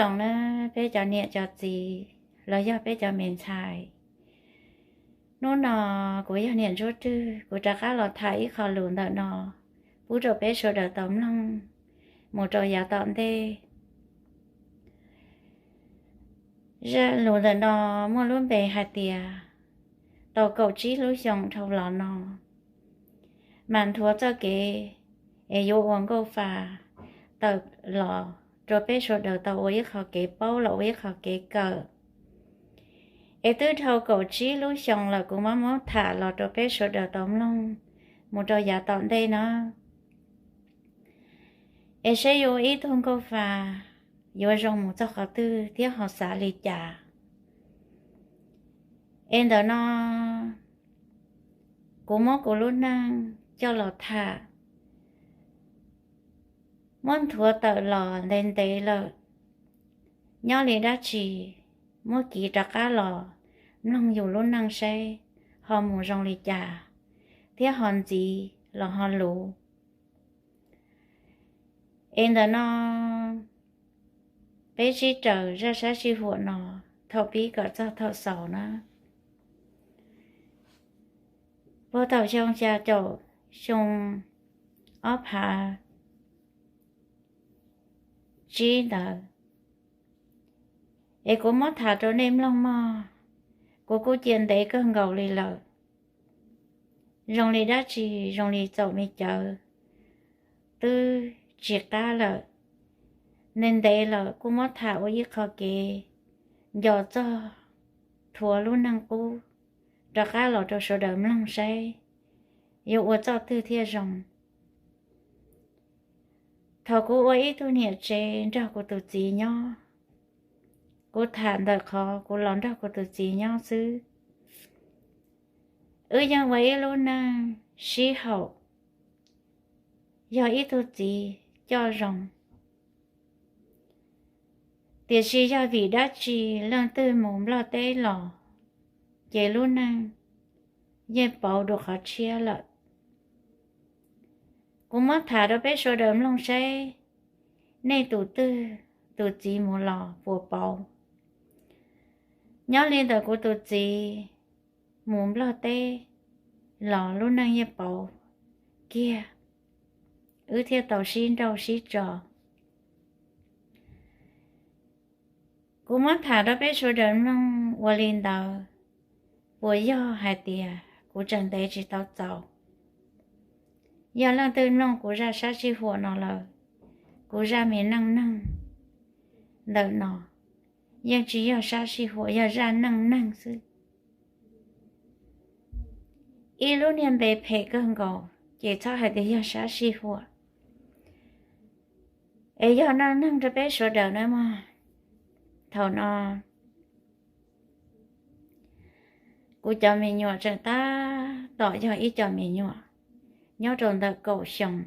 Zoo na, peb cov niam cov txiv los yog peb cov me ntxhais, hnub no kuv yog niam Ntsuab Rwg, kuv rov qab los tham ib qho lus ntawm no pub rau peb sawv daws tau mloog mus rau yav tom ntej. Zaj lus ntawm no muaj lub npe hais tias tau kaum tsib lub xyoo dhau los no, mas nthuav txoj kev es yuav ua nkauj fa tawm los rau peb sawv daws tau ua ib qho kev paub los ua ib qho kev kawm. Es twb dhau kaum tsib lub xyoo lawm, kuv muab muab tham los rau peb sawv daws tau mloog mus rau yav tom ntej na. Es seb yuav ua ib tug nkauj fa yuav zoo mus txog qhov twg thiab ho xav li cas. Es ntawm no kuv muab kuv lub neej coj los tham, muab nthuav tawm los ntev ntev lawm, nyob li dab tsi, muab kiv rov qab los mloog yus lub neej seb ho mus zoo li cas thiab ho ntxiv los ho luv. Es ntawm no peb sib raws zaj sab sij huam no thaum pib kom txog thaum xaus na. Puag thaum xyoo xya caum xyoo ob phav tsib ntawd, es kuv muab tham rau nej mloog mog. Kuv kuj cia ntev kawg nkaus li lawm, zoo li dab tsi, zoo li txaus me cawv twb tsis qab lawm. Ntev ntev lawm kuj muab tham ua ib qho kev nco txog thuav lub neej qub rov qab los rau sawv daws mloog saib yuav ua txoj twg thiaj zoo. Thaum kuv ua ib tug niam tsev nrog kuv tus txiv nyob, kuv tham ntawm qhov kuv los nrog kuv tus txiv nyob xwb. Wb yeej ua ib lub neej sib haum, yog ib tug txiv coj zoo. Tiam sis yog vim dab tsi leej twg mus Nplog teb los, ces lub neej yeej pauv dua qhov tshiab lawm. Kuv muab tham rau peb sawv daws mloog saib nej tus twg tus txiv mus los puas pauv. Nyob li ntawm kuv tus txiv mus Nplog teb los lub neej yeej pauv kiag, wb thiaj tau sib nrauj sib tso. Kuv muab tham rau peb sawv daws mloog ua li ntawd, puas yog hais tias kuv tseem ntev tsis tau txaus? Yog leej twg mloog kuv zaj sab sij huam no lawm, kuv zaj me neej neeg ntawm no yeej tsis yog sab sij huam, yog zaj neej neeg xwb. Ib lub niag npe phem kawg nkaus ces txhob hais tias yog sab sij huam, es yog neej neeg rau peb sawv daws na mog. Thaum no kuv cov me nyuam tseem tab tom yog ib co me nyuam nyob rau ntawm kaum xyoo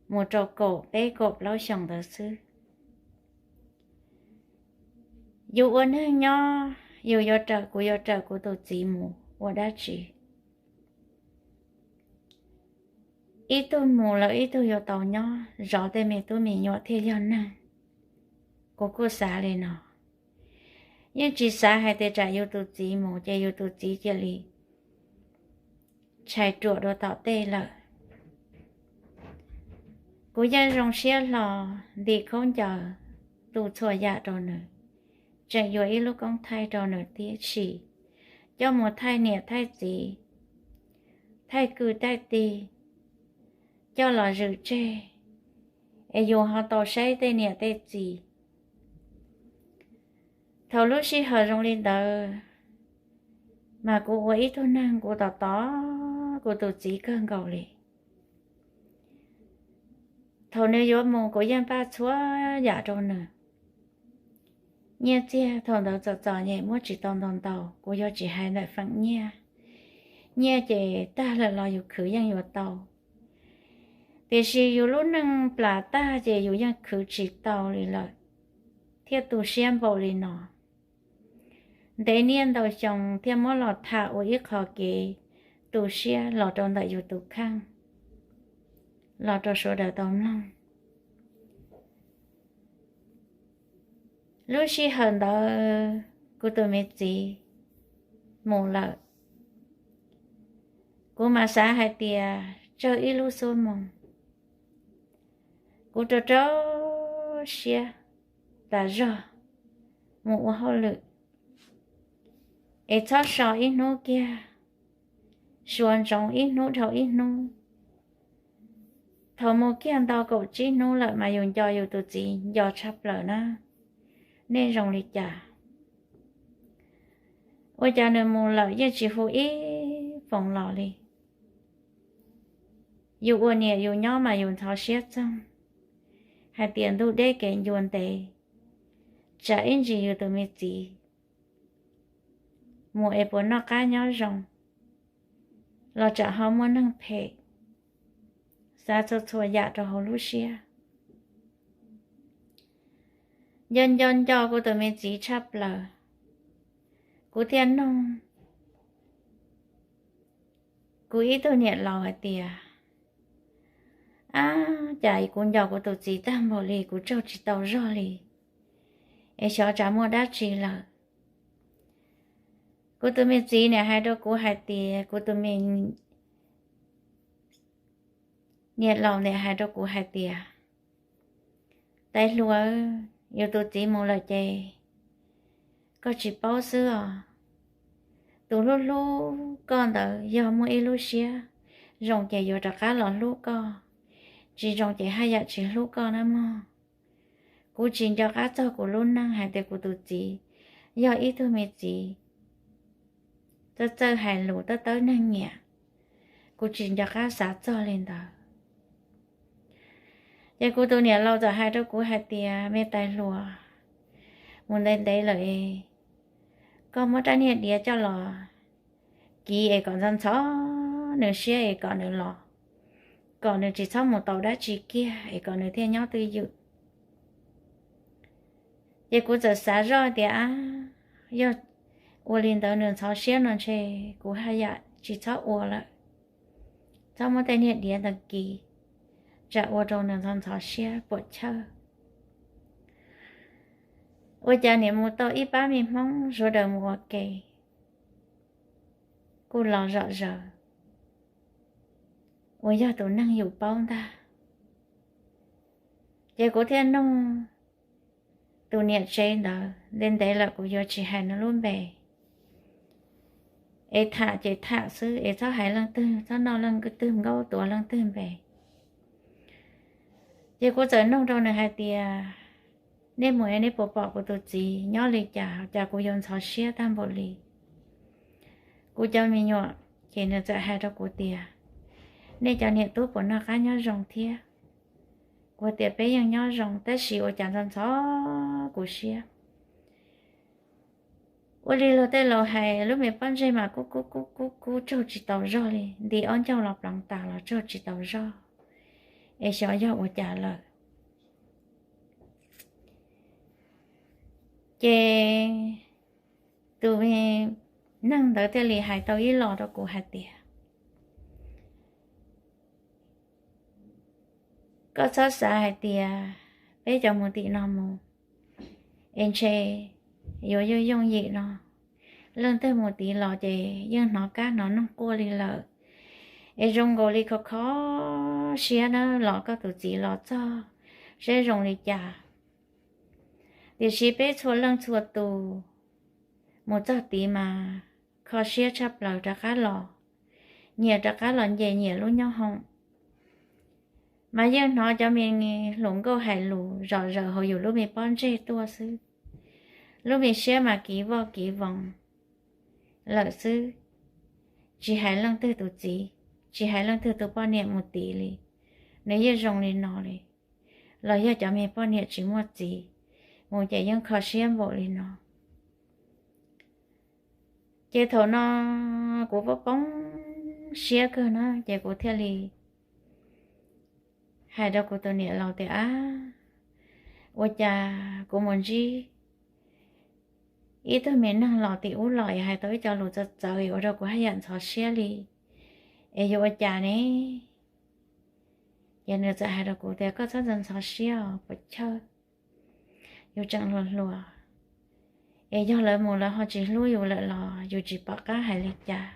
mus rau kaum peb kaum plaub xyoos ntawd xwb. Yus ua neeg nyob yus yuav raws, kuv yuav raws kuv tus txiv mus ua dab tsi? Ib tug mus lawm ib tug yuav tau nyob zov tej me tub me nyuam thiaj yog neeg. Kuv kuj xav li no, yeej tsis xav hais tias tsam yus tus txiv mus ces yus tus txiv cia li tshais ruam dua tom tej lawm. Kuv yeej zoo siab hlo ntim khaub ncaws tu txhua yam rau nws, tseem yuav ib lub koob thaij rau nws tib si, coj mus thaij niam thaij txiv, thaij kwv thaij tij, coj los zwm tseg, es yus ho tau saib tej niam tej txiv. Thaum lub sij hawm zoo li ntawd, mas kuv ua ib tug neeg kuv tos tos kuv tus txiv kawg nkaus li. Thaum nws yuav mus kuv yeej npaj txhua yam rau nws. Nyiaj txiag thaum ntawd txom txom nyem muab tsis tau ntau ntau, kuv yuav tsis hais ntawm feem nyiaj. Nyiaj ces tag lawm los yus khwv yeej yuav tau, tiam sis yus lub neej plam tag ces yus yeej khwv tsis tau li lawm, thiaj tu siab npaum li no. Ntev niaj ntau xyoo thiaj muab los tham ua ib qho kev tu siab los rau ntawm yus tus kheej, los rau sawv daws tau mloog. Lub sij hawm ntawd kuv tus me txiv mus lawm, kuv mas xav hais tias tsawg ib lub xuab moos, kuv rau rau siab tas zog mus ua hauj lwm, es txhob so ib hnub kiag, suav ntsoov ib hnub dhau ib hnub. Thaum mus kiag ntau kaum tsib hnub lawm mas yus nco yus tus txiv nco tshaj plaws na, nej zoo li cas? Ua cas nws mus lawm yeej tsis hu ib foos los li? Yus ua niam yus nyob mas yus ntxhov siab txog hais tias ntuj deb kev ncua ntev, tsam ib ntsis yus tus me txiv mus es puas noj qab nyob zoo, los tsam ho muaj neeg phem, xav txhua txhua yam rau hauv lub siab. Nco nco nco kuv tus me txiv tshaj plaws, kuv thiaj nug kuv ib tug niam laus hais tias, ab, cas kuv nco kuv tus txiv tag npaum li kuv tsaug tsis tau zog li, es xyov tsam muaj dab tsi lawm. Kuv tus me txiv niam hais rau kuv hais tias, kuv tus me niam laus niam hais rau kuv hais tias, Tais Hluas, yus tus txiv mus lawm ces koj tsis paub xwb os. Tus hlub hlub koj ntawd yog muaj ib lub siab zoo ces yuav rov qab los hlub koj, tsis zoo ces haj yam tsis hlub koj na mog. Kuv tsis nco qab txog kuv lub neej hais tias kuv tus txiv yog ib tug me txiv txawj txawj hais lus tawb tawb neeg nyiam, kuv tsis nco qab xav txog li ntawd. Ces kuv tus niam laus txawm hais rau kuv hais tias, Me Tais Hluas, mus ntev ntev lawm es koj muab rab niag diav coj los kiv es kom ntxhov ntxhov nws siab es kom nws los, kom nws tsis txhob mus tau dab tsi kiag es kom nws thiaj nyob twj ywm. Ces kuv txawm xav zoj tias, Ab, yog ua li ntawd nws ntxhov siab no ntshe kuv haj yam tsis txhob ua lawm, txhob muab tej niag diav ntawd kiv, tsam ua rau nws ntxhov ntxhov siab puam chawj. Ua cas niam mus tau ib pab me Hmoob sawv daws mus ua ke, kuj los zom zaws uas yog tus neeg yus paub ntag. Ces kuv thiaj nug tus niam tsev ntawd, ntev ntev lawm kuv yuav tsis hais nws lub npe, es tham ces tham xwb es txhob hais leej twg, txhob noj leej twg nkaub tuav leej twg npe. Ces kuv txawm nug rau nws hais tias, Nej mus es nej puas pom kuv tus txiv nyob li cas, cas kuv yuav ntxhov siab tag npaum li? Kuv cov me nyuam, ces nws txawm hais rau kuv tias, Nej cov niam tub puas noj qab nyob zoo thiab? Kuv tias, Peb yeej nyob zoo, tab sis ua cas ntxhov ntxhov kuv siab. Ua li luag tej laus hais, lub me pob ntseg mas kub kub kub kub kub tsaug tsis tau zog li, nti ob ncauj los pleev tas los tsaug tsis tau zog, es xyov yog ua cas lawm. Ces tus me neeg ntawd thiaj li hais tau ib los rau kuv hais tias, Koj txhob xav hais tias peb cov mus tim no mus es ntshe yuav yooj yooj yim no. Leej twg mus tid los ces yeej hnov kab hnov noog quaj li lawm. Es zoo nkaus li kho kho siab na, los koj tus txiv los txog seb zoo li cas. Tiam sis peb txhua leej txhua tus mus txog tid mas kho siab tshaj plaws rov qab los, nyias rov qab los nce nyias lub nyob hoom. Mas yeej hnov cov me hluas nkauj hais lus zom zaws hauv yus lub me pob ntseg tuaj xwb. Lub me siab mas kiv voj kiv voos lawm xwb, tsis hais leej twg tus txiv, tsis hais leej twg tus poj niam mus tid li, nws yeej zoo li no li. Los yog cov me poj niam tsis muaj txiv mus ces yeej kho siab npaum li no. Ces thaum no kuv poob poob siab kawg na, ces kuv thiaj li hais rau kuv tus niam laus tias, Ab, ua cas kuv mus ntsib ib tug me neeg los tim ub los es hais tau ib co lus txawv txawv es ua rau kuv haj yam ntxhov siab li, es yuav ua cas ne? Ces nws txawm hais rau kuv tias, Koj txhob ntxhov siab os, puas chawj. Yus tseem hluas hluas, Es yog lawv mus lawv ho tsis hlub yus lawm los yus tsis pom qab hais li cas.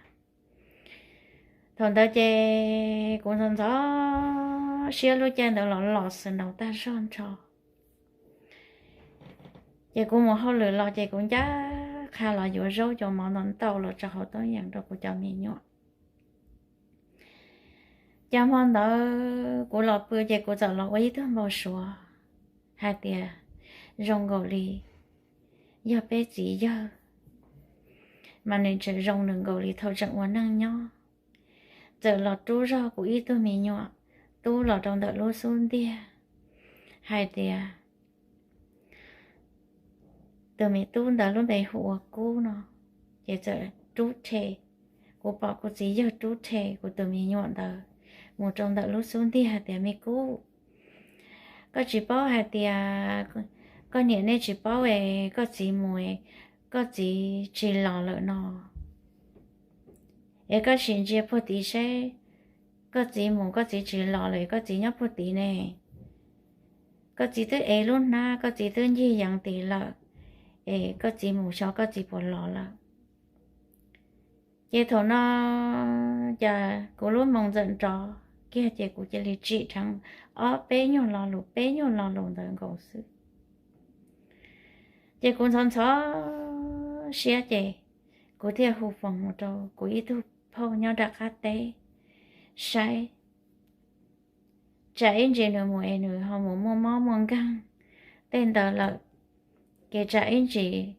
Thaum ntawd ces kuv ntxhov ntxhov siab lub caij ntawd los los snow tag zog nrho. Ces kuv mus hauj lwm los ces kuv ncaj qha los yuav zaub cov mov ntau ntau los rau hauv tub yees rau kuv cov me nyuam. Ces hmo ntawd kuv los pw ces kuv txawm los ua ib tug npau suav hais tias zoo nkaus li yog peb txiv yawg, mas nws tseem zoo nws nkaus li thaum tseem ua neej nyob, txawm los rub zog kuv ib tug me nyuam tub los rau ntawm lub xub ntiag, hais tias tus me tub ntawd lub npe hu ua Kub no, ces txawm rub rhe, kuv pom kuv txiv yawg rub rhe kuv tus me nyuam ntawd mus rau ntawm lub xub ntiag hais tias, Me Kub, koj tsis paub hais tias koj niam nej tsis paub es koj txiv mus, koj txiv tsis los lawm no. Es koj sim ntsia puag tid seb, koj txiv mus koj txiv tsis los lawm, koj txiv nyob puag tid ne. Koj txiv twb ev lub hnab, koj txiv twb ncig yees tid lawm, es koj txiv mus xyov koj txiv puas los lawm. Ces thaum no ces kuv lub moo ntxawm nrov kiag ces kuv cia li tsim dheev ob peb nyuag lo lus, peb nyuag lo lus ntawd nkaus xwb. Ces kuv ntxhov ntxhov siab ces kuv thiaj hu foos mus rau kuv ib tug phauj nyob nram qab teb saib, tsam ib ntsis nws mus es nws ho mus muaj mob muaj nkeeg tej ntawd lawm, ces tsam ib ntsis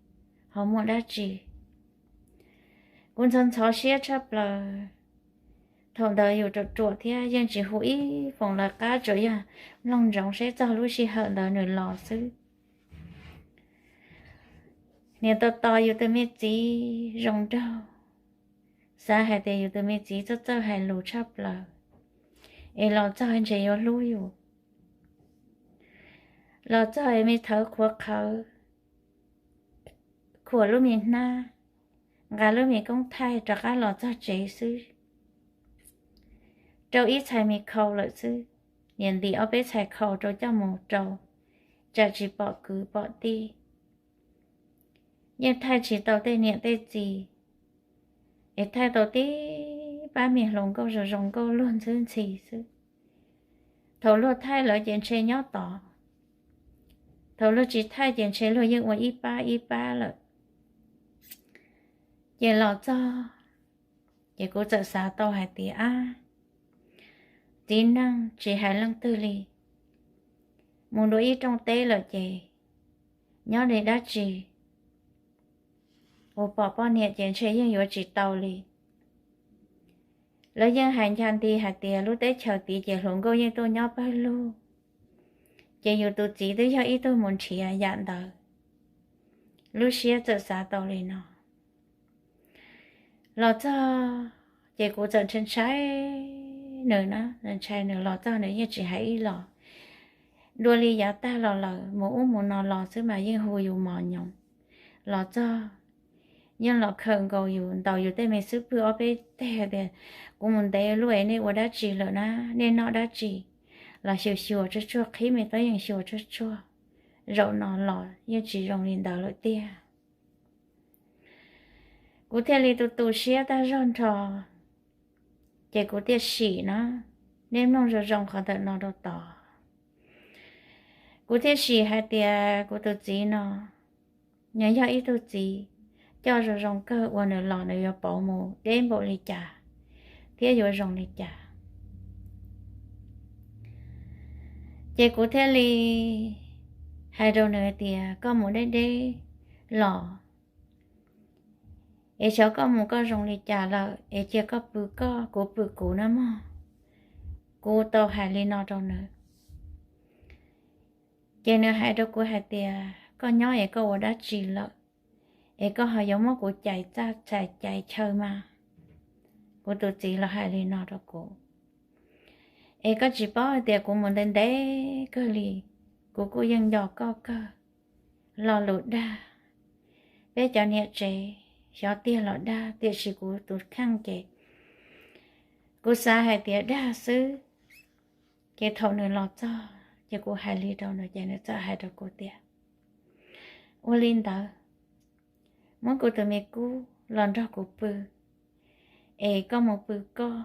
ho muaj dab tsi. Kuv ntxhov ntxhov siab tshaj plaws. Thaum ntawd yus ruam ruam thiab yeej tsis hu ib foos lawv qab, tsuas yog mloog ntsoov seb txog lub sij hawm ntawd nws los xwb. Niam tos tos yus tus me txiv zoo nraug, xav hais tias yus tus me txiv txawj txawj hais lus tshaj plaws, es los txog ntshe yuav hlub yus. Los txog es me thawv qhuav qhawv, khuam lub me hnab, nqa lub me koob thaij rov qab los txog tsev xwb, rau ib txhais me khau lawm xwb. Niam ntim ob peb txhais khau rau coj mus rau, tsam tsis pom kwv pom tij. Yeej thaij tsis tau tej niam tej txiv, es thaij tau tib pab me hluas nkauj zoo zoo nkauj luag ntxhwb ntxhi xwb. Thaum luag thaij lawv ces ntshe nyob tod, thaum luag tsis thaij ces ntshe luag yeej ua ib pab ib pab lawm. Ces los txog, ces kuv txawm xav tau hais tias, ab, txiv neej tsis hais leej twg li, mus dua ib rooj teb lawm ces nyob li dab tsi, ua pom poj niam ces ntshe yeej yuav tsis tau li. Lawv yeej hais ncha nti hais tias lub teb chaws tid ces hluas nkauj yeej tuaj nyob pawg lug, ces yus tus txiv twb yog ib tug mus nrhiav yam ntawd. Lub siab txawm xav tau li no. Los txog ces kuv txawm ntshai ntshai nws na, ntshai nws los txog nws yeej tsis hais ib los. Dua li yav tag los lawm mus ub mus no los xwb mas yeej hu yus mos nyoos. Los txog yeej los khawm nkaus yus, ntaus yus tej me xub pwg ob peb teg tias, kuv mus ntev luaj es nej ua dab tsi lawm na, nej noj dab tsi? Los xyuas xyuas tsuag tsuag, qhib me tub yees xyuas tsuag tsuag. Zaum no los yeej tsis zoo li ntawd lawm tiag. Kuv thiaj li tu tu siab tag zog nrho, ces kuv thiaj sim na, nej mloog zoo zoo qhov ntawm no rau tod. Kuv thiaj sim hais tias kuv tus txiv no, nws yog ib tug txiv coj zoo zoo kawg, ua nws los nws yuav pauv mus deb npaum li cas thiab yuav zoo li cas. Ces kuv thiaj li hais rau nws hais tias, koj mus deb deb los, es xyov koj mus koj zoo li cas lawm, es cia koj pw koj, kuv pw kuv na mog. Kuv tau hais li no rau nws. Ces nws hais rau kuv hais tias, koj nyob es koj ua dab tsi lawm, es koj ho yuav muab kuv cais txaj txhais cais chaw mas? Kuv tus txiv los hais li no rau kuv, es koj tsis paub hais tias kuv mus ntev ntev kawg li, kuv kuj yeej nco koj kawg. Lo lus dag, peb cov niam tsev xyov tiag los dag, tiam sis kuv tus kheej ces kuv xav hais tias dag xwb. Ces thaum nws los txog ces kuv hais li rau nws ces nws txawm hais rau kuv tias, ua li ntawd, muab kuv tus me kub los nrog kuv pw, es koj mus pw koj.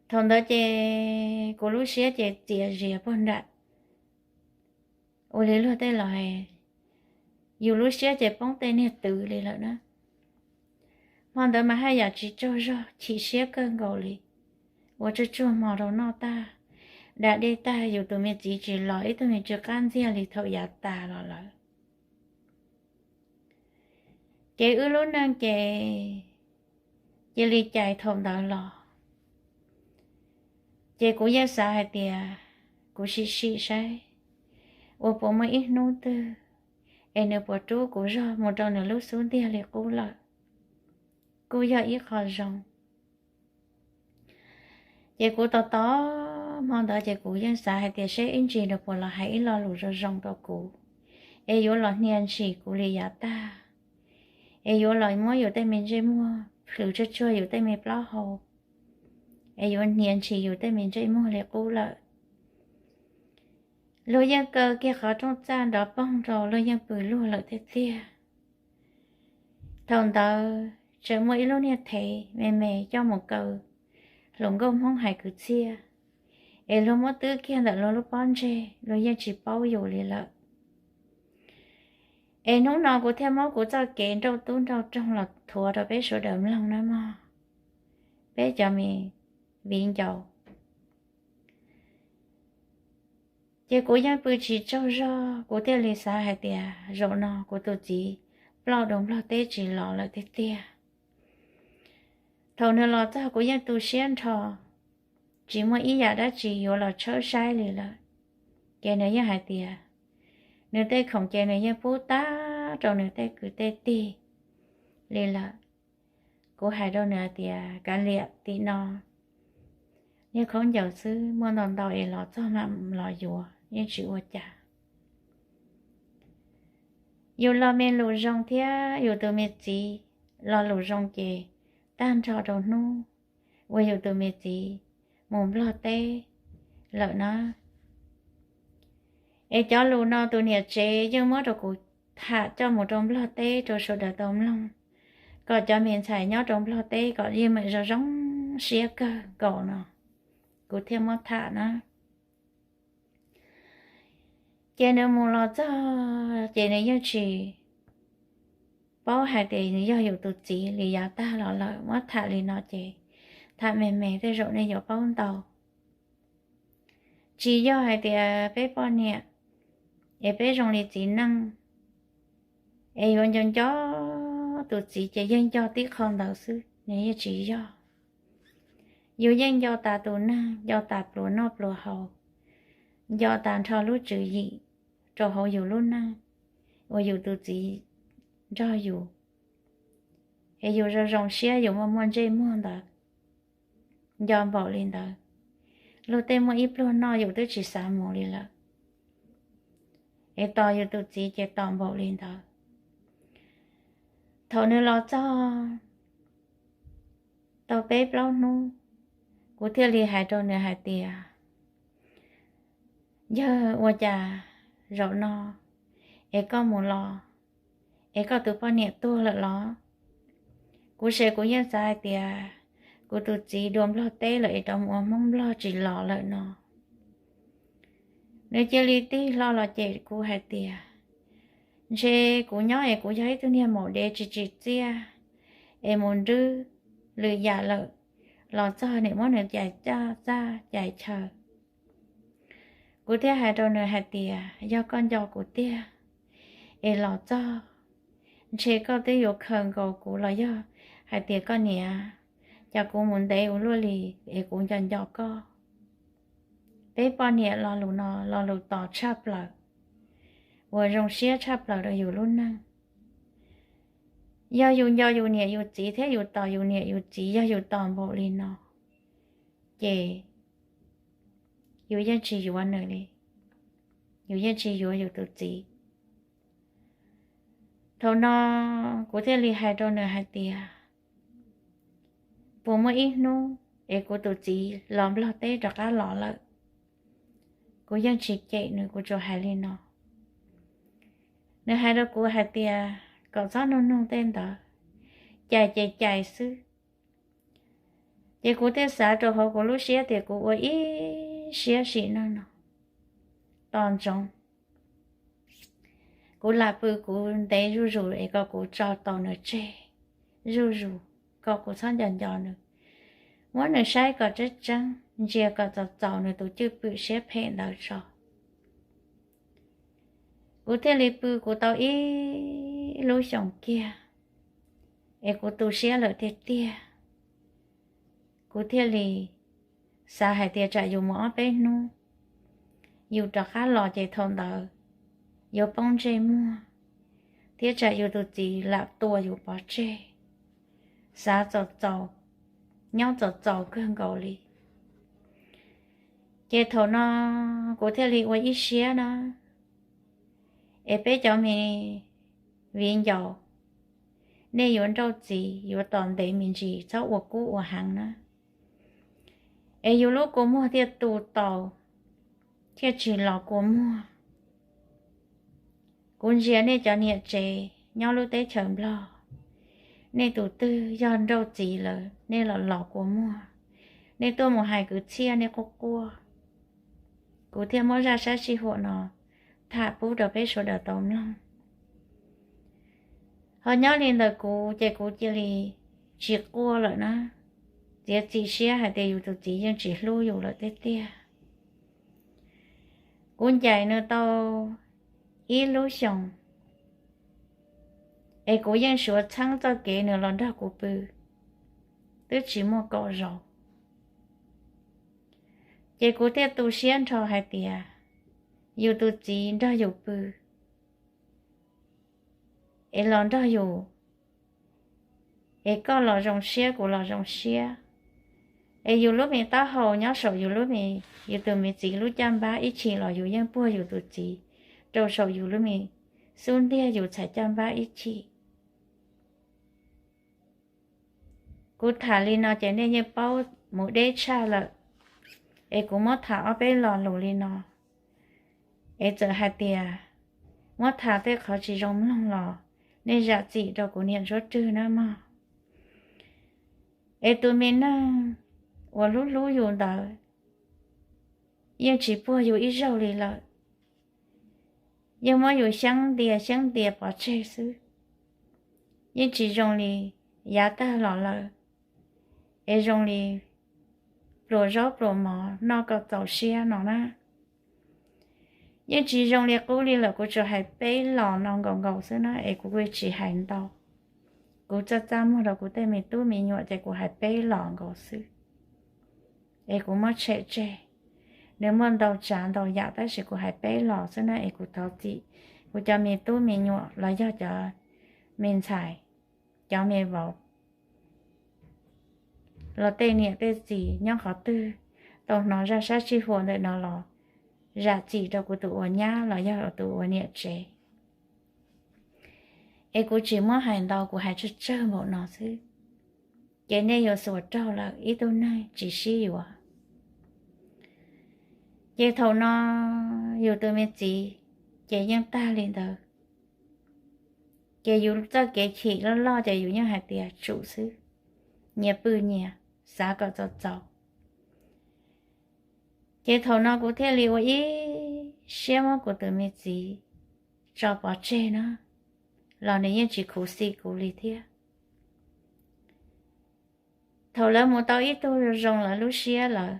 Thaum ntawd ces kuv lub siab ces txias zias puag nram, ua li luag tej laus, yus lub siab ces poob tej niag twv li lawm na. Hmo ntawd mas haj yam tsis tsaug zog, chim siab kawg nkaus li. Ua tsuag tsuag hmo rau noj tag, da dej tag, yus tus me txiv tsis los ib tug me tsw qab ntxiag li thaum yav tas los lawm. Ces wb lub neej ces cia li cais thaum ntawd los. Ces kuv yeej xav hais tias kuv sim sim saib ua puas muaj ib hnub twg es nws puas rub kuv zog mus rau nws lub xub ntiag li qub lawm, kuj yog ib qho zoo. Ces kuv tos tos hmo ntawd ces kuv yeej xav hais tias seb ib ntsis nws puas los hais ib lo lus zoo zoo rau kuv, es yuav los hnia ntshis kuv li yav tag, es yuav los muab yus tej me ntsej muag plhws tsuag tsuag yus tej me plaub hau, es yuav hnia ntshis yus tej me ntsej muag li qub lawm. Luag yeej kaw kiag qhov rooj txaj nrov poog rau, luag yeej pw luag lawm tiag tiag. Thaum ntawd tseem muaj ib lub niag thev me me coj mus kaw hluas nkauj Hmoob hais kwv txhiaj, es luag muab twb kiag ntawm luag lub pob ntseg, luag yeej tsis paub yus li lawm. Es hnub no kuv thiaj muab kuv txoj kev nrauj tub nrauj roog los thuav rau peb sawv daws mloog nawb mog, peb cov me viv ncaus. Ces kuv yeej pw tsis tsaug zog, kuv thiaj li xav hais tias zaum no kuv tus txiv ploj dua Nplog teb tsis los lawm tiag tiag. Thaum nws los txog kuv yeej tu siab nrho, tsis muaj ib yam dab tsi yuav los tshawb saib li lawm. Ces nws yeej hais tias nws tej khoom ces nws yeej pub tag rau nws tej kwv tej tij li lawm. Kuv hais rau nws hais tias kav liam, tim no niag khaub ncaws xwb, muaj ntau ntau es los txog mam los yuav, yeej tsis ua cas. Yus los me lus zoo thiab yus tus me txiv los lus zoo ces tag nrho rau hnub uas yus tus me txiv mus Nplog teb lawm na. Es cov lus no tus niam tsev yeej muab rau kuv tham coj mus rau Nplog teb rau sawv daws tau mloog, kom cov me ntxhais nyob rau Nplog teb kom yeej meem zoo zoo siab kawg nkaus no, kuv thiaj muab tham na. Ces nws mus los txog ces nws yeej tsis paub hais tias nws yog yus tus txiv li yav tag los lawm, muab tham li no ces tham me me tej zaum nej yuav paub ntau. Tsis yog hais tias peb poj niam es peb zoo li txiv neej es yuav nco nco tus txiv ces yeej nco tib qho ntawd xwb, nws yeej tsis yog. Yus yeej nco tas tus neeg, nco tas pluas noj pluas haus, nco tas nrho lub tswv yim rau hauv yus lub neej uas yus tus txiv nrog yus, es yus zoo zoo siab yus muaj muaj ntsej muag ntawd, nco npaum li ntawd. Luag tej muaj ib pluag noj yus twb tsis xav mus li lawm, es tos yus tus txiv ces tos npaum li ntawd. Thaum nws los txog tau peb plaub hnub, kuv thiaj li hais rau nws hais tias, yawg, ua cas zaum no es koj mus los es koj tus poj niam tuag lawm los? Kuv ces kuv yeej xav hais tias kuv tus txiv dua Nplog teb lawm es rov mus ua Hmoob Nplog tsis los lawm no. Nws cia li tig hlo los cem kuv hais tias, ntshe kuv nyob es kuv yog ib tug niag maum dev tsis tsim txiaj es mus nrwb lwm yam lawm, los txog niam muab nws cais txaj cais chaw. Kuv thiaj hais rau nws hais tias, yog koj nco kuv tiag es los txog, ntshe koj twb yuav khaws nkaus kuv los yog hais tias koj niam, cas kuv mus ntev ua luaj li es kuv nco nco koj. Peb poj niam lo lus no lo lus tos tshaj plaws, uas zoo siab tshaj plaws rau yus lub neej. Yog yus nco yus niam yus txiv thiab yus tos yus niam yus txiv, yog yus tos npaum li no, ces yus yeej tsis yuav nws li, yus yeej tsis yuav yus tus txiv. Thaum no kuv thiaj li hais rau nws hais tias, puas muaj ib hnub es kuv tus txiv los Nplog teb rov qab los lawm? Kuv yeej tsis cem nws, kuv tsuas hais li no. Nws hais rau kuv hais tias, kom txhob nug nug tej ntawd, cais ces cais xwb. Ces kuv thiaj xav rau hauv kuv lub siab tias kuv ua ib siab sim neej no tos ntsoov, kuv lam pw kuv ntev zuj zus es kom kuv tso tau nws tseg zuj zus, kom kuv txhob nco nco nws, muab nws saib kom tseeb tseeb, ntsia kom txaus txaus nws tus cwj pwm siab phem ntawd tso. Kuv thiaj li pw kuv tau ib lub xyoos kiag, es kuv tu siab lawm tiag tiag. Kuv thiaj li xav hais tias tsam yus mus ob peb hnub, yus rov qab los ces thaum ntawd yuav poob ntsej muag, thiab tsam yus tus txiv lam tua yus pov tseg. Xav txaus txaus, nyob txaus txaus kawg nkaus li. Ces thaum no kuv thiaj li ua ib siab na, es peb cov me viv ncaus, nej yuav nrauj txiv yuav tos ntev me ntsis, txhob ua kub ua heev na, es yus lub kua muag thiaj tu tau, thiaj tsis los kua muag. Kuv ntsia nej cov niam tsev nyob lub teb chaws Nplog, nej tus twg yog nrauj txiv lawm nej los los kua muag, nej tuaj mus hais kwv txhiaj nej quaj quaj. Kuv thiaj muab zaj sab sij huam no tham pub rau peb sawv daws tau mloog. Ho nyob li ntawm kuv ces kuv cia li tsis quaj lawm na, txiav txim siab hais tias yus tus txiv yeej tsis hlub yus lawm tiag tiag. Kuv ncaim nws tau ib lub xyoos, es kuv yeej suav txheeb txoj kev nws los nrog kuv pw, twb tsis muaj kaum zaus. Ces kuv thiaj tu siab nrho hais tias yus tus txiv nrog yus pw, es los nrog yus, es koj los zoo siab kuv los zoo siab, es yus lub me taub hau nyob saum yus lub me, yus tus me txiv lub caj npab ib chim los yus yeej puag yus tus txiv rau saum yus lub me xub ntiag yus txhais caj npab ib chim. Kuv tham li no ces nej yeej paub mus deb tshaj lawm, es kuv muab tham ob peb lo lus li no, es txawm hais tias muab tham tej qhov tsis zoo mloog los nej zam txim rau kuv niam Ntsuab Rwg nawb mog. Es tus me neeg uas hlub hlub yus ntawd yeej tsis puag yus ib zaug li lawm, yeej muab yus xyeeb ntias xyeeb ntias pov tseg xwb. Yeej tsis zoo li yav tag los lawm, es zoo li pluas zaub pluas mov noj kom txaus siab no na. Yeej tsis zoo li qub li lawm, kuv tsuas hais peb los no nkaus nkaus xwb na, es kuv tsis hais ntau. Kuv txaj txaj muag rau kuv tej me tub me nyuam ces kuv hais peb los nkaus xwb, es kuv muab tshem tseg. Nws muaj ntau tsav ntau yam tab sis kuv hais peb los xwb na, es kuv thov txim kuv cov me tub me nyuam los yog cov me ntxhais, cov me vauv los tej niam tej txiv nyob qhov twg tau hnov zaj sab sij huam ntawm no los zam txim rau kuv tus uas nyab los yog tus uas niam tsev. Es kuv tsis muab hais ntau, kuv hais tsawg tsawg npaum no xwb, ces nej yuav xuas raug lawm ib tug neeg tsis sib yuav. Ces thaum no yus tus me txiv ces yeej tag li ntawd. Ces yus txoj kev chim loj loj ces yus yeej hais tias tsum xwb, nyias pw nyias, xav kom txaus txaus. Ces thaum no kuv thiaj li ua ib siab muab kuv tus me txiv tso pov tseg na, los nws yeej tsis khuv xim kuv li thiab. Thaum lawv mus tau ib tug zoo lawv lub siab lawm,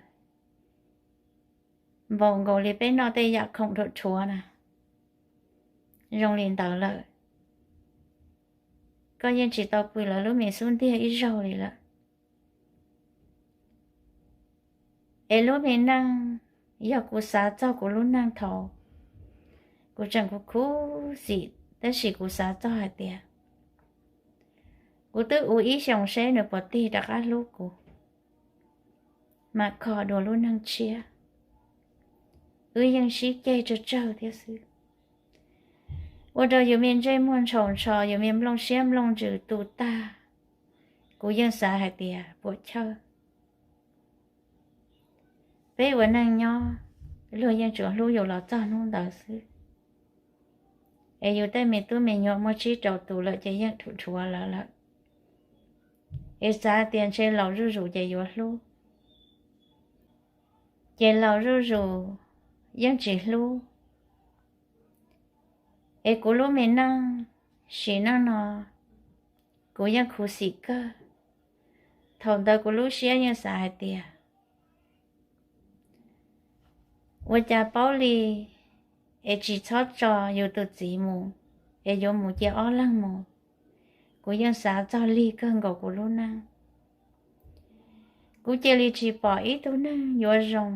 npaum nkaus li peb noj tej yam khoom dhuav rhuav na, zoo li ntawd lawm, koj yeej tsis tau pw lawv lub me xub ntiag ib zaug li lawm. Es lub me neej, yog kuv xav txog kuv lub neej thaum kuv tseem khuv xim, tab sis kuv xav txog hais tias kuv twb ua ib xyoos seb nws puas tig rov qab hlub kuv, mam kho dua lub neej tshiab. Wb yeej sib ceg tsawg tsawg thiab xwb, ua rau yus me ntsej muag ntshaus ntsho, yus me nplooj siab nplooj ntsws tu tag. Kuv yeej xav hais tias puam chawj, peb ua neej nyob, luag yeej tsuas hlub yus los txog hnub ntawd xwb. Es yus tej me tub me nyuam muaj tsib rau tus lawm ces yeej dhuav lawv lawm. Es xav tias ntshe laus zuj zus ces yuav hlub, ces laus zuj zus yeej tsis hlub. Es kuv lub me neej sim neej no kuv yeej khuv xim kawg. Thaum ntawd kuv lub siab yeej xav hais tias ua cas paub li, es tsis txhob tso yus tus txiv mus, es yuav mus cia ob leeg mus. Kuv yeej xav txog lig kawg nkaus kuv lub neej. Kuv cia li tsis pom ib tug neeg yuav zoo,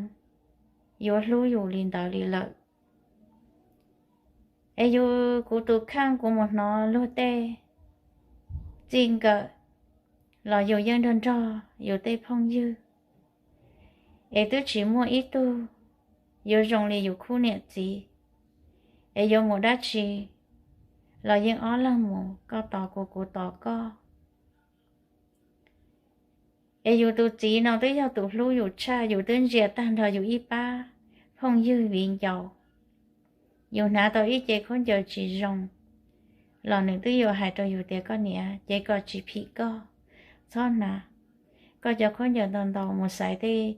yuav hlub yus li ntawd li lawm. Es yus, kuv tus kheej kuv mus hnov luag tej txij nkawm los yus yeej nrog nrog yus tej phooj ywg, es twb tsis muaj ib tug yuav zoo li yus khub niam txiv. Es yuav mus dab tsi los yeej ob leeg mus, koj tos kuv, kuv tos koj. Es yus tus txiv no twb yog tus hlub yus tshaj, yus twb ntsia tag nrho yus ib pab phooj ywg viv ncaus. Yus hnav tau ib ce khaub ncaws tsis zoo los nws twb yuav hais rau yus tias, koj niam, ces kom tsis phim koj, txhob hnav. Koj cov khaub ncaws ntau ntau mus xaiv tej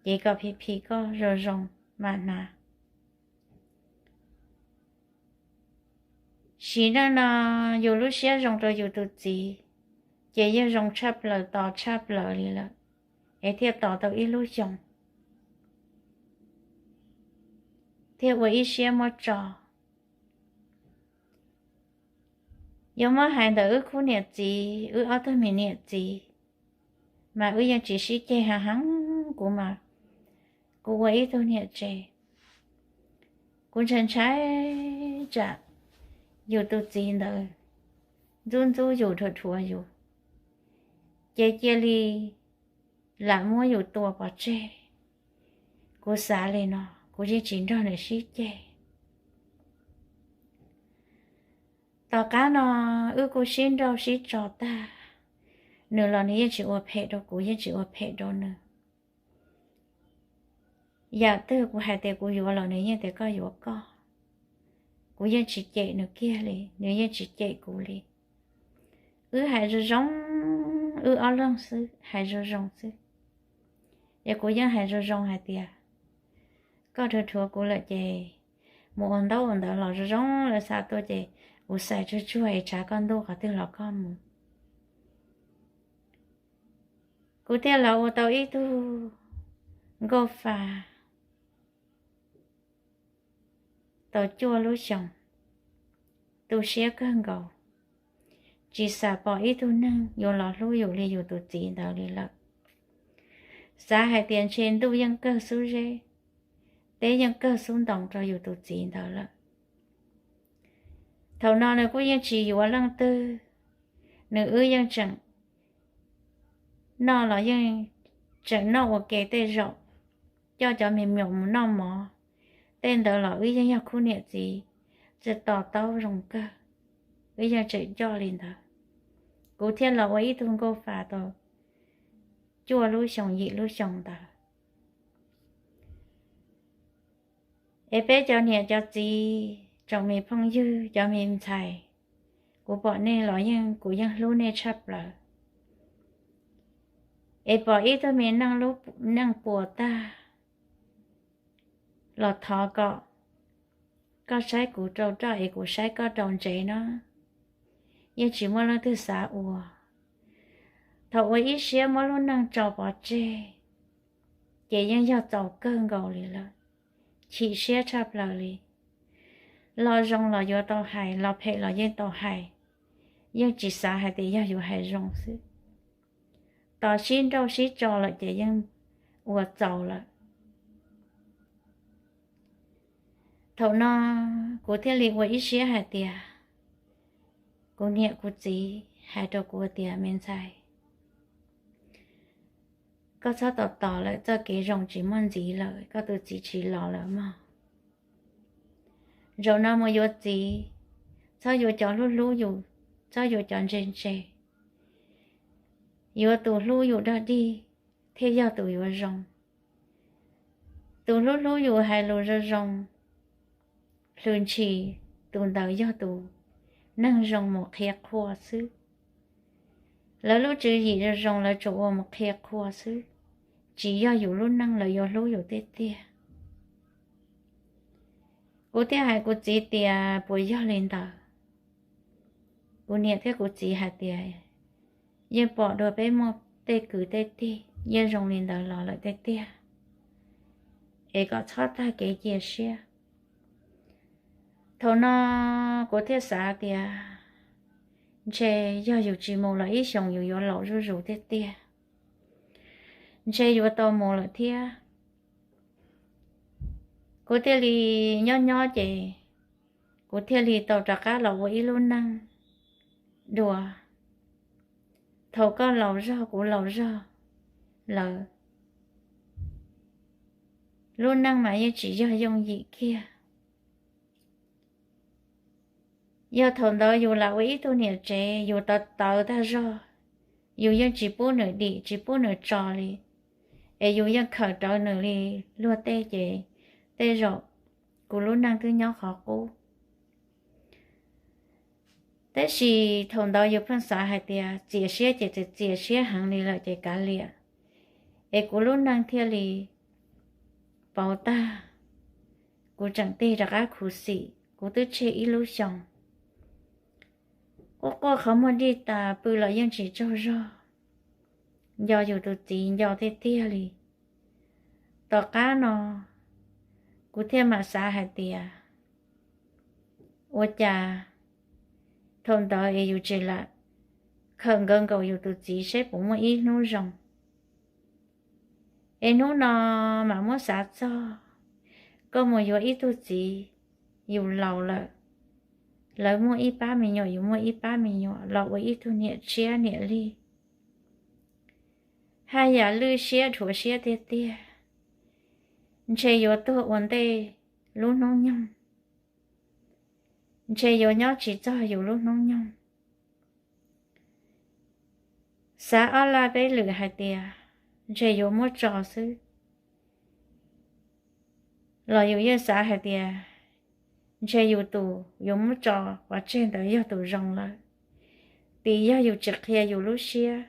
ces kom phim phim koj zoo zoo mam hnav. Sim neej no yus lub siab zoo rau yus tus txiv, ces yeej zoo tshaj plaws, tos tshaj plaws li lawm, es thiaj tos tau ib lub xyoos, thiaj ua ib siab muab tso. Yuav muab hais ntawm wb khub niam txiv, wb ob tug me niam txiv, mas wb yeej tsis sib ceg heev heev. Kuv mas kuv ua ib tug niam tsev, kuv ntshai ntshai tsam yus tus txiv ntawd ntxub ntxub yus, dhuav dhuav yus, ces cia li lam muab yus tua pov tseg. Kuv xav li no, kuv yeej tsis nrog nws sib ceg. Tom qab no wb kuj sib nrauj sib tso tag, nws los nws yeej tsis ua phem rau kuv, yeej tsis ua phem rau nws. Yam twg kuv hais tias kuv yuav los nws yeej tias koj yuav koj. Kuv yeej tsis cem nws kiag li, nws yeej tsis cem kuv li. Wb hais zoo zoo, wb ob leeg xwb hais zoo zoo xwb. Es kuv yeej hais zoo zoo hais tias koj dhuav dhuav kuv lawm ces mus ua ntaub ua ntawv los zoo zoo lawm, xa tuaj ces kuv xais tsuag tsuag es tshav koj ntuj qhov twg los koj mus. Kuv thiaj los ua tau ib tug nkauj fa tau cuaj lub xyoos, tu siab kawg nkaus, tsis xav pom ib tug neeg yuav los hlub yus li yus tus txiv ntawd li lawm. Xav hais tias ntshe ntuj yeej kawg xub zeb, teb yeej kawg xub ntoo rau yus tus txiv ntawd lawm. Thaum no nws kuj yeej tsis yuav leej twg, nws wb yeej tseem noj los yeej tseem noj ua ke tej zaum, coj cov me nyuam mus noj mov, tej ntawd los wb yeej yog khub niam txiv, tsis to taub zoo kawg, wb yeej tseem coj li ntawd. Kuv thiaj los ua ib tug nkauj fa tau cuaj lub xyoos yim lub xyoos ntawd. Es peb cov niam cov txiv, tsoom me phooj ywg, cov me ntxhais, kuv pom nej los yeej, kuv yeej hlub nej tshaj plaws. Es pom ib tug me neej lub neej puas tag los thov kom koj saib kuv rau roj es kuv saib koj rau ntsev no. Yeej tsis muaj leej twg xav ua. Thaum ua ib siab muab lub neej tso pov tseg, ces yeej yog txaus kawg nkaus li lawm, chim siab tshaj plaws li. Lo zoo los yuav tau hais, lo phem los yeej tau hais, yeej tsis xav hais tias yog yus hais zoo xwb. Tos sib nrauj sib tso lawm ces yeej ua txaus lawm. Thaum no kuv thiaj li ua ib siab hais tias, kuv niam kuv txiv hais rau kuv tias, me ntxhais, koj txhob tos tos lawm, txoj kev zoo tsis muaj ntxiv lawm, koj tus txiv tsis los lawm mog. Zaum no mus yuav txiv, txhob yuav cov hlub hlub yus, txhob yuav cov ntse ntse, yuav tus hlub yus dog dig thiaj yog tus yuav zoo. Tus hlub hlub yus hais lus zoo zoo, hlws ntshis, tus ntawd yog tus neeg zoo mus qhia qhua xwb. Lawv lub tswv yim zoo zoo lawv tsuas ua mus qhia qhua xwb, tsis yog yus lub neej lawv yuav hlub yus tiag tiag. Kuv thiaj hais kuv txiv tias puas yog li ntawd. Kuv niam thiab kuv txiv hais tias yeej pom dua peb muaj tej kwv tej tij yeej zoo li ntawd los lawm tiag tiag, es kom txhob tag kev cia siab. Thaum no kuv thiaj xav tias ntshe yog yus tsis mus los ib xyoos yus yuav laus zuj zus tiag tiag, ntshe yuav tau mus lawm thiab. Kuv thiaj li nyob nyob ces kuv thiaj li tau rov qab los ua ib lub neej dua. Thaum koj laus zog kuv laus zog lawm, lub neej mas yeej tsis yog yooj yim kiag. Yog thaum ntawd yus lam ua ib tug niam tsev yus tawv tawv tag zog, yus yeej tsis pub nws dim tsis pub nws tso li, es yus yeej khawm rawv nws li luag tej ces tej zaum kuv lub neej twb nyob qhov qub. Tab sis thaum ntawd yus pheej xav hais tias txias siab ces txias siab heev li lawm ces kav liam, es kuv lub neej thiaj li pauv tag. Kuv tseem tig rov qab khuv xim, kuv twb tseg ib lub xyoos, quaj quaj qhov muag dij tas pw los yeej tsis tsaug zog, nco yus tus txiv nco tiag tiag li. Tom qab no kuv thiaj mam xav hais tias ua cas thaum ntawd es yus tsis lam khawm nkawd nkaus yus tus txiv seb puas muaj ib hnub zoo. Es hnub no mam muab xav txog, koj mus yuav ib tug txiv, yus laus lawm, lawv muaj ib pab me nyuam yus muaj ib pab me nyuam los ua ib tug niam tshiab niam lig, haj yam lwj siab dhuav siab tiag tiag, ntshe yuav tuag ua ntej lub hnub nyoog, ntshe yuav nyob tsis txog yus lub hnub nyoog. Xav ob laj peb lwm hais tias ntshe yuav muab tso xwb, los yus yeej xav hais tias ntshe yus tus yuav muab tso pov tseg ntawd yog tus zoo lawm, vim yog yus tsis qhia yus lub siab.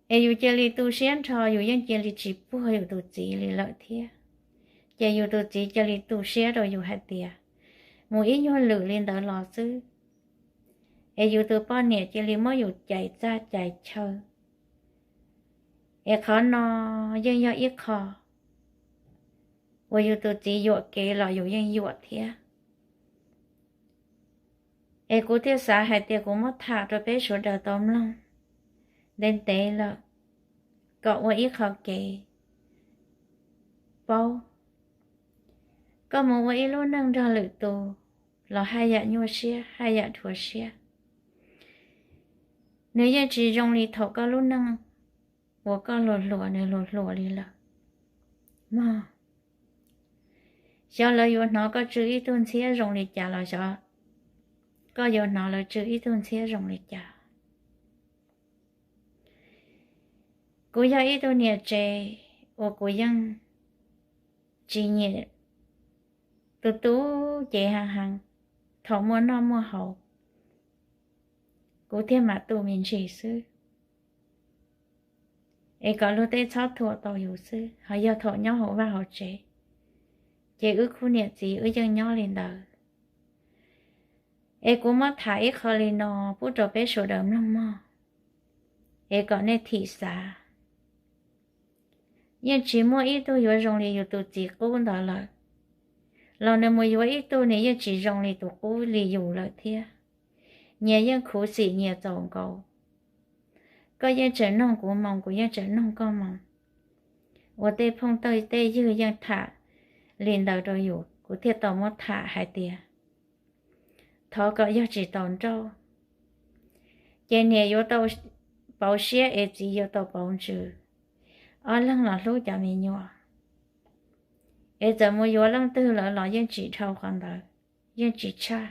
Es yus cia li tu siab nrho, yus yeej cia li tsis puag yus tus txiv li lawm thiab. Ces yus tus txiv cia li tu siab rau yus hais tias mus ib nyuag lwm li ntawd los xwb, es yus tus poj niam cia li muab yus cais txaj cais chaw. Es qhov no yeej yog ib qho uas yus tus txiv yuam kev los yus yeej yuam thiab. Es kuv thiaj xav hais tias kuv muab tham rau peb sawv daws tau mloog ntev ntev lawm, kom ua ib qho kev paub. Koj mus ua ib lub neej nrog lwm tus los haj yam nyuaj siab haj yam dhuav siab. Nws yeej tsis zoo li thaum koj lub neej uas koj hluas hluas nws hluas hluas li lawm mog. Xyov lawv yuav hnov koj tsw ib tug ntxhiab zoo li cas los xyov koj yuav hnov lawv tsw ib tug ntxhiab zoo li cas. Kuv yog ib tug niam tsev uas kuv yeej tsis nyiam tus tub cev heev heev. Thaum muaj noj muaj haus kuv thiaj mam tu me ntsis xwb, es kom luag tej txhob thuam tau yus xwb. Ho yog thaum nyob hauv vaj hauv tsev, ces wb khub niam txiv wb yeej nyob li ntawd. Es kuv muab tham ib qho li no pub rau peb sawv daws mloog mog, es kom nej thim xav. Yeej tsis muaj ib tug yuav zoo li yus tus txiv qub ntawd lawm, los nws mus yuav ib tug nws yeej tsis zoo li tus qub li yus lawm thiab. Nyias yeej khuv xim nyias txaus nkaus. Koj yeej tseem noog kuv moo, kuv yeej tseem noog koj moo. Ua tej phooj tej ywg yeej tham li ntawd rau yus, kuv thiaj tau muab tham hais tias thov kom yog tsis tau nrauj, ces niam yuav tau pauv siab es txiv yuav tau pauv ntsws, ob leeg los hlub cov me nyuam. Es txawm mus yuav leej twg lawm los yeej tsis dhau qhov ntawd, yeej tsis tshaj,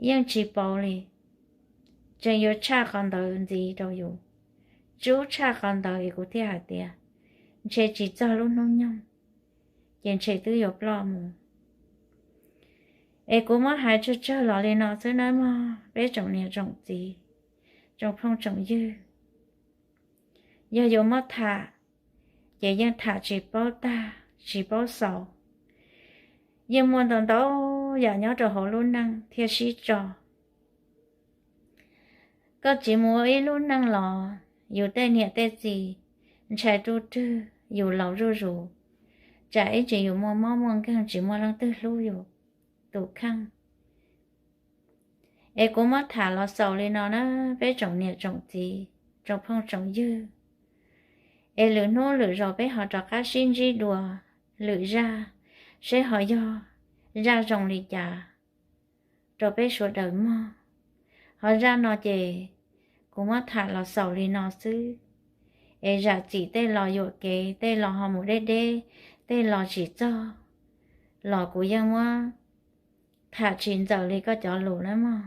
yeej tsis pauv li. Tseem yuav tshaj qhov ntawd ntxiv rau yus, tsub tshaj qhov ntawd es kuv thiaj hais tias ntshe tsis txog lub hnub nyoog, ces ntshe twb yuav ploj mus. Es kuv muab hais tsawg tsawg los li no xwb nawb mog peb tsoom niam tsoom txiv, tsoom phooj tsoom ywg. Yog yuav muab tham, ces yeej tham tsis paub tag tsis paub xaus. Yeej muaj ntau ntau yam nyob rau hauv lub neej thiaj sib tso. Koj tsis mus ua ib lub neej los yus tej niam tej txiv ntshai ruj rwg yus laus zuj zus, tsam ib tsam yus muaj mob muaj nkeeg tsis muaj leej twg hlub yus tus kheej. Es kuv muab tham los xaus li no na peb tsoom niam tsoom txiv, tsoom phooj tsoom ywg. Es lwm hnub lwm zaus peb ho rov qab sib ntsib dua lwm zaj, seb ho yog zaj zoo li cas rau peb sawv daws mog. Ho zaj no ces kuv muab tham los xaus li no xwb. Es zam txim tej los yuam kev, tej los ho mus deb deb, tej los tsis txog, los kuv yeej muab tham tsis ntxaws li koj cov lus nawb mog.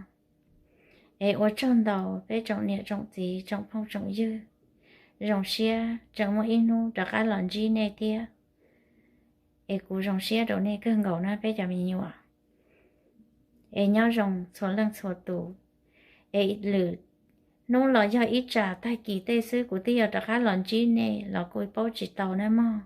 Es ua tsaug ntau peb tsoom niam tsoom txiv tsoom phooj tsoom ywg, zoo siab tseem muaj ib hnub rov qab los ntsib nej thiab. Es kuv zoo siab rau nej kawg nkaus na peb cov me nyuam. Es nyob zoo txhua leej txhua tus. Es lwm hnub los yog ib tsam tag kis tej xwb kuv twb yuav rov qab los ntsib nej los kuj paub tsis tau nawb mog.